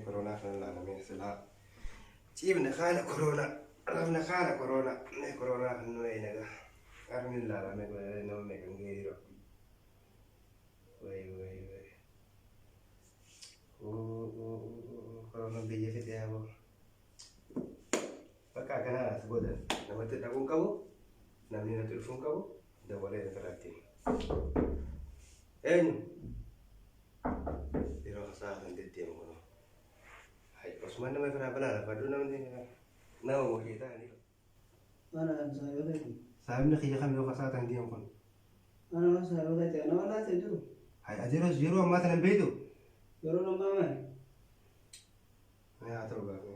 Koronaa kana ilaalamee silaa ciifna kaana koronaa rafna kaana koronaa mee koronaa kan nu eeyna gaa arni ilaalamee nama meeqan ga'ee jira. Way way way. Koronaan biyya fixe yaaboo. Bakka akkanaa as booda namatti dhaquu hin qabu, namni natti dhufuu hin qabu, dawwalee ofirratti. Eenyu? Yeroo hasaa kan deddeemu kun. Hay, osuma nama biraa balaa lafadhu namni nama wajjii ta'anii. Ana kan saahiba keeti. Saahibni kiyya kam yoo hasaa tan deemu kun? Ana kan saahiba keeti. Ana walaa ta'e jiru. Hay, ati yeroo ammaa tana hin beektu? Yeroo ammaa maali? Mee haa ta'u gaa mee.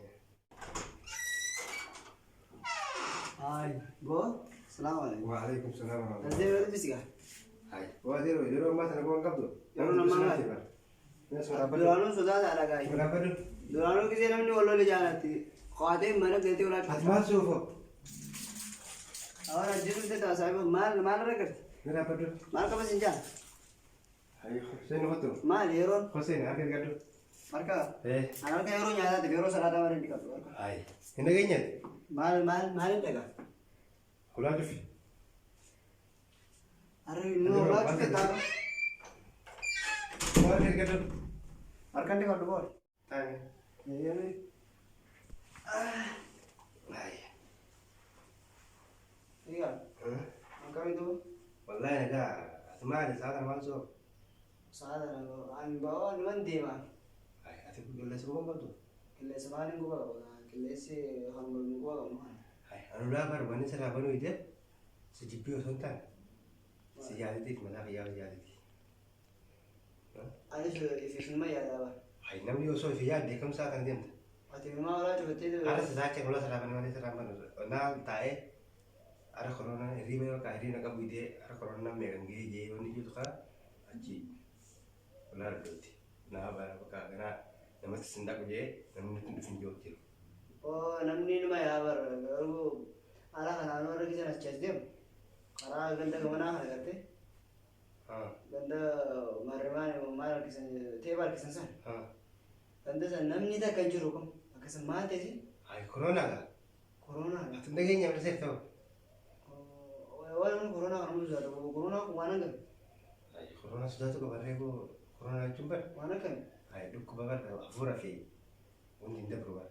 Haay, boo, salaamu alaikum. Wa alaikum salaam wa rahmatullahi. Azee wal bisiga. Hay, waa yeroo yeroo ammaa tana bu'aan qabdu. Yeroo ammaa maali? Mee suuraa baddu. Duraanuu sodaata dhagaay. Suuraa baddu. Duraanuu gisee namni wal lole jaalatti. Qaatee mana galtee walaa Ati maal suufo? Awaan ajjeesuuf ta'e saahiba maal maal irra garte? Mee dhaabbadhu. Maal qaba sin jaa? Hay, Hussein kottu. Maal yeroon? Hussein harka gaddu. Harka? Eh. An harka yeroo nyaataatiif yeroo salaataa malee hin dhiqadhu harka. Hay. Hin dhageenye? Maal maal maal hin dhagaa? Hulaa cufi. Harri nu hulaa cufe ta'a. Harka gaddu. Harka hin dhiqadhu bool. Taa'e. Eeyyame. Hay. Egaa akkamitu? Wallahi nagaa ati maali sa'a maal soo? Sa'a ani ba'oo anuman deema. Hay, ati qilleessa quba qabdu? Qilleensa maaliin quba qaba? Qilleensi kan quba qabnu kana. Hay, anu laa bar wanni sirraa banuu ide si jibbii osoo hin taane si yaadatiif mataa kiyyaa si yaadati. Anis ifiifnuma yaadaa bara. Hay, namni osoo ifi yaadde kam sa'a kana deemta? Ati maa walaa cufattee Har'a sisaacha lola sirraa banee malee sirraa banu. Naa taa'ee har'a koronaan hirriiba yookaan hirriibna qabu idee har'a koronaan meeqan gahee jee wanni jiru kana achi walaa iddootti. Naa bara bakka ganaa namatti sin dhaqu jee namni nutti hin dhufin jiru jiru. Oo namni numa yaa bara garuu ala kanaan warra gisan achi as deemu karaa ganda gamanaa kana gartee ganda marrimaan maal harkisan teepha harkisan san ganda san namni takka hin jiru kam akkasuma maal ta'e Ay koronaa gaa. Koronaa Ati hin dhageenye amma seef ta'u. Waan koronaa kana hundi sodaatu koronaa kun waan hangami Ay koronaa sodaatu qaba reeboo koronaa jechuun bara. Waan akkami? Ay dhukkuba bara hafuura fi wanti hin dabru bara.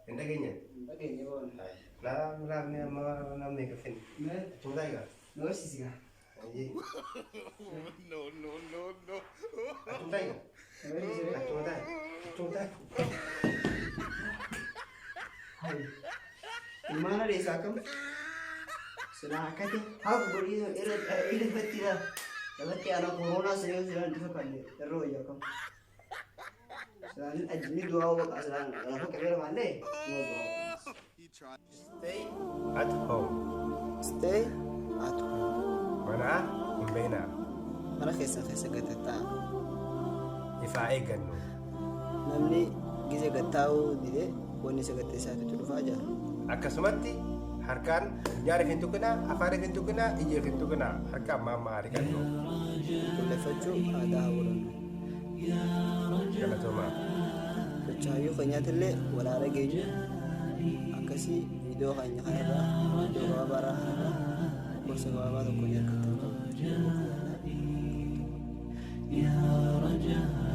Hin dhageenye. Hin dhageenye boona. Ay naa raafne amma namni meeqa finne. Mee Achuma taa'e gaa. Nu barsiisi gaa. Ayyee. No, no, no, no. Achuma taa'e gaa. Nu barsiisi ree. Achuma taa'e. Achuma taa'e. Hai. Ilmaan adeessaa akkam? Silaa akkati hafu godhii irra irratti dha. Lafatti ana koronaa sanyoo silaan itti fakkaanne irra wayya akkam. Silaan ajjini du'aa baqa silaan lafa qabee lafaallee nama du'aa. He tried. Stay At home. Stay at home. Manaa hin bahinaa. Mana keessa keessa gattataa. Ifaa eeggannu. Namni gize gattaa'uu dide wanni isa gatteessaatitu dhufaa jira. Akkasumatti harkaan funyaan hin tuqinaa, afaan hin tuqinaa, ija hin tuqinaa. Harka ammaa ammaa dhiqannu. Qulqulleeffachuu aadaa haa godhannu. Galatoomaa. Gochaayyuu keenyaatillee walaa dhageenyu akkasii viidiyoo keenya kanarraa viidiyoo gabaabaa kanarraa gorsa gabaabaa tokko ni argattan. يا رجاء.